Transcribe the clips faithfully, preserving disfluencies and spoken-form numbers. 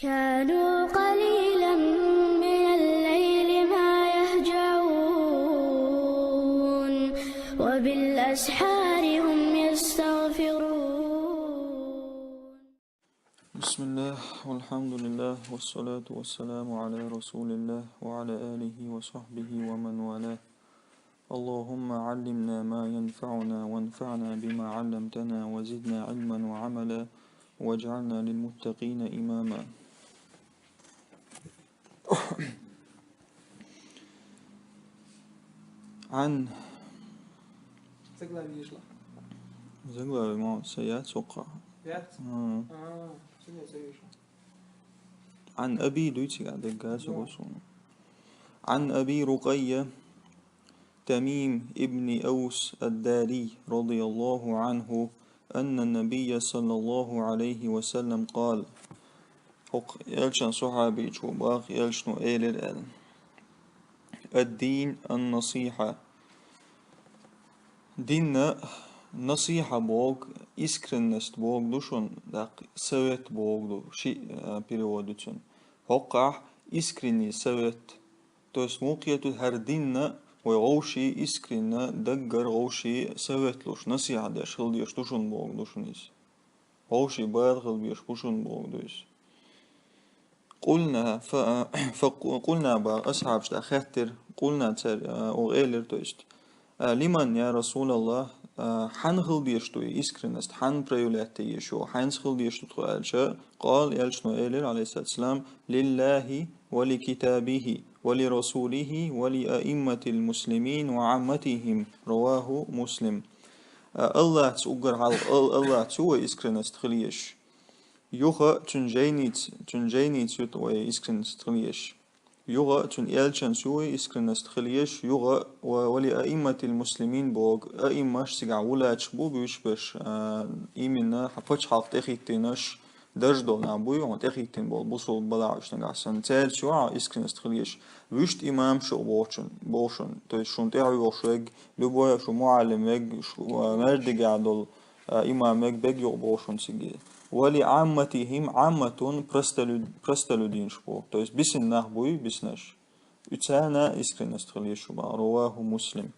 كانوا قليلا من الليل ما يهجعون، وبالأسحار هم يستغفرون. بسم الله، والحمد لله، والصلاة والسلام على رسول الله وعلى آله وصحبه ومن والاه. اللهم علمنا ما ينفعنا، وانفعنا بما علمتنا، وزدنا علما وعملا، واجعلنا للمتقين إماما. عن Заглавие шло. Заглавие мо саят соха. Яц? М. А, сине саят шло. عن أبي дуйци гадагга Ну. Согосун. عن أبي رقية تميم ابن أوس الداري رضي الله عنه أن النبي صلى الله عليه وسلم قال. ХӀокху элчан сахьабичо бах, элчано элира аьлла: الدين النصيحة. Динна насихьа боху, искренность боху ду шуна, даккха совет боху ду, ши, а, перевод ду цуьнан. ХӀокхахь искренний совет. То есть муха кхетий, хӀара динна вай вовшийн искренна, даггара вовшийн совет луш, насихьа деш хила дезаш ду шуна боху ду шуна иза. Вовшийн бала хила безаш бу шуна боху ду иза. قلنا, фа-, фа-, قلنا бах, асхьабаш дӀахаьттира, قلنا цара, а, оха элира, то есть, а, لمن يا رسول الله, а, хьанна хила дезаш ду и искренность, хьанна проявлять е езаш ю, хьаьнца хила дезаш ду тхо аьлча, قال, элчано элира, عليه الصلاة والسلام, لله ولكتابه ولرسوله ولأئمة المسلمين وعامتهم. رواه مسلم. А, Аллахьца уггар хьалха, Ал-, Аллахьца ю вай искренность хила езаш. Юха цуьнан жайница, цуьнан жайница ю вай искренность хила езаш. Юха цуьнан элчанца ю вай искренность хила езаш, юха ва-, ولأئمة المسلمين боху, аиммаш цигахь вулачаш бу, буьйш берш, а, именно хьан пачхьалкх тӀехӀиттинарш, дарж долу нах буй, хьуна тӀехӀиттина болу бусулба балахь уьш нагахь санна. Цаьрца ю хьан искренность хила езаш. Вуьшта имамаш ю бохучун, боху шуна. То есть шуна тӀаьхьа йогӀуш верг, любой шу муӀаллим верг, шу, а, маьждигехь долу, а, имам верг бегга ю боху шуна цига. ولعامتهم, Ӏамматун, простолюд-, простолюдинаш боху. То есть бисина нах буй, биснарш. И царна искренность хила езаш ю бах. رواه مسلم.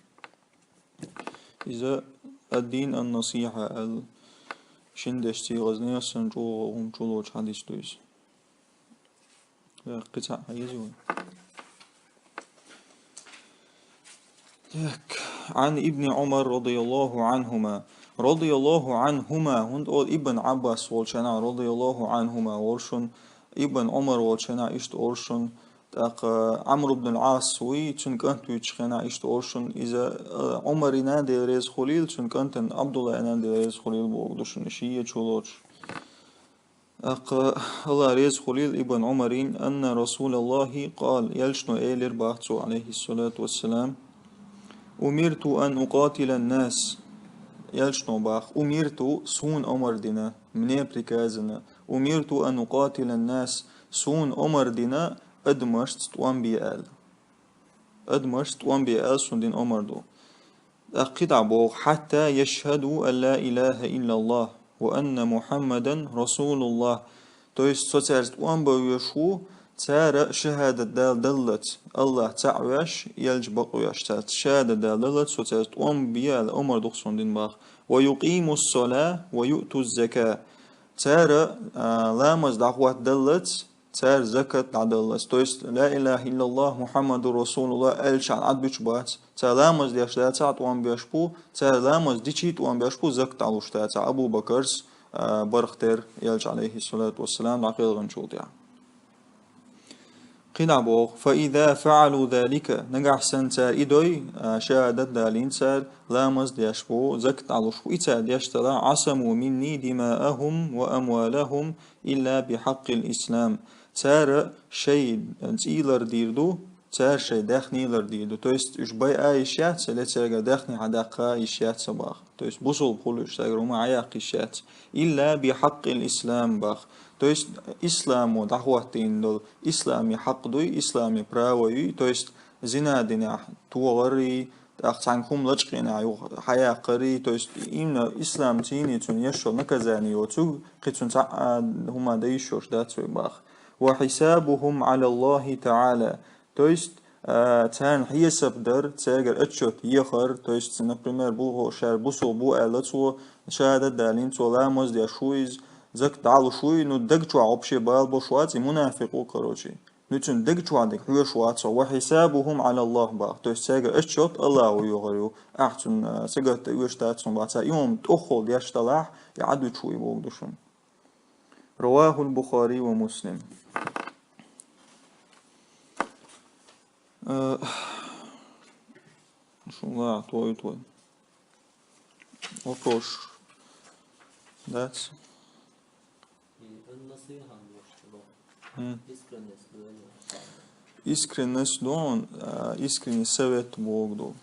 Иза الدين النصيحة аьлла, шина дешца эгӀазло санна чӀогӀа хӀума чулоцу хьадис ду иза. Я, кхин цхьаъ хьан еза вай? Так. عن ابن عمر رضي الله عنهما. رضي الله عنهما, хӀунда олу Ибн Ӏаббас волчу хенахь رضي الله عنهما волу шуна, Ибн Ӏумар волчу хенахь иштта олу шуна, тӀаккха Ӏамр ибн ал-Ӏас вуй, цуьнан кӀант вуьйцучу хенахь иштта олу шуна, иза, а, Ӏумарина Дела реза хуьлийла, цуьнан кӀантана Ӏабдуллина Дела реза хуьлийла боху ду шуна, шиъ чулоцуш. ТӀаккха Аллах реза хуьлийла Ибн Ӏумарин, أن رسول الله قال, элчано элира бах цо, عليه الصلاة والسلام: أمرت أن أقاتل الناس. Элчано бах: أمرت, суна омар дина, мне приказано. أمرت أن أقاتل الناس, суна омар дина адамашца тӀом бе аьлла. Адамашца тӀом бе аьлла суна дина омар ду. ТӀаккха кхин дӀа боху: حتى يشهدوا أن لا إله إلا الله وأن محمدا رسول الله. То есть со цаьрца тӀом бан везаш ву, цара шахӀадат дала даллалц, Аллах цхьаъ веш, элча бакъ веш, цаьрца шахӀадат дала даллалц, со цаьрца тӀом бе аьлла омар ду суна дина бах. ويقيموا الصلاة ويؤتوا الزكاة. Цара, а, ламаз дӀахӀотта даллалц, цара закат дӀадаллалц. То есть, لا إله إلا الله محمد رسول الله аьлча Ӏад буьтуш бац. Цара ламаз деш дацахь а тӀом беш бу, цара ламаз дичий а тӀом беш бу, закат дӀалуш дацахь. Абу Бакарс, а, барх тера элча, عليه الصلاة والسلام, дӀакхелхинчул тӀаьхьа. Кхин дӀа боху: فإذا فعلوا ذلك, нагахь санна цара и дой, а, шахӀадат далийна цара, ламаз деш бу, закат дӀалуш бу, и цара деш делахь, عصموا مني دماءهم وأموالهم إلا بحق الإسلام. Цара шайн цӀий лардийр ду, цара шайн даьхний лардийр ду. То есть уьш байа йиш яц, или цаьргара даьхний хьадаккха йиш яц бах. То есть бусулба хуьлу уьш, цаьргара хӀума хьаяккха йиш яц. إلا بحق الإسلام бах. То есть исламо дӀахӀоттийна долу, исламан хьакъ дуй, исламан право юй, то есть зина динехь тохаррий, тӀаккха цхьаьнга хӀума лачкъийнехь юха хьаяккхаррий, то есть именно ислам цийний цунна еш йолу наказание йоцург, кхин цунна цхьа а хӀума дан йиш йолуш дац вай бах. وحسابهم على الله تعالى. То есть, а, царна хьесап дар, цаьргара отчёт ехар, то есть, например, булхо шаьр бусулба бу аьлла цо, шахӀадат далийна цо, ламаз деш ву иза, закат дӀалуш ву, ну, даг чохь вообще бала болуш вац, и мунафикъ ву, короче. Ну, цуьнан даг чохь дерг хьоьжуш вац цо, وحسابهم على الله боху. То есть, цаьргара отчёт Аллахо йохур ю, ахь цунна, а, сагатта оьшуш дац хьуна боху, цара и хӀума тӀехула деш делахь, и Ӏадуьтуш ву и боху ду шуна. رواه البخاري ومسلم. Э, шуна ла, твой, твой. Вопрос. Дац? М. Искренность ду, а, искренний совет боху ду.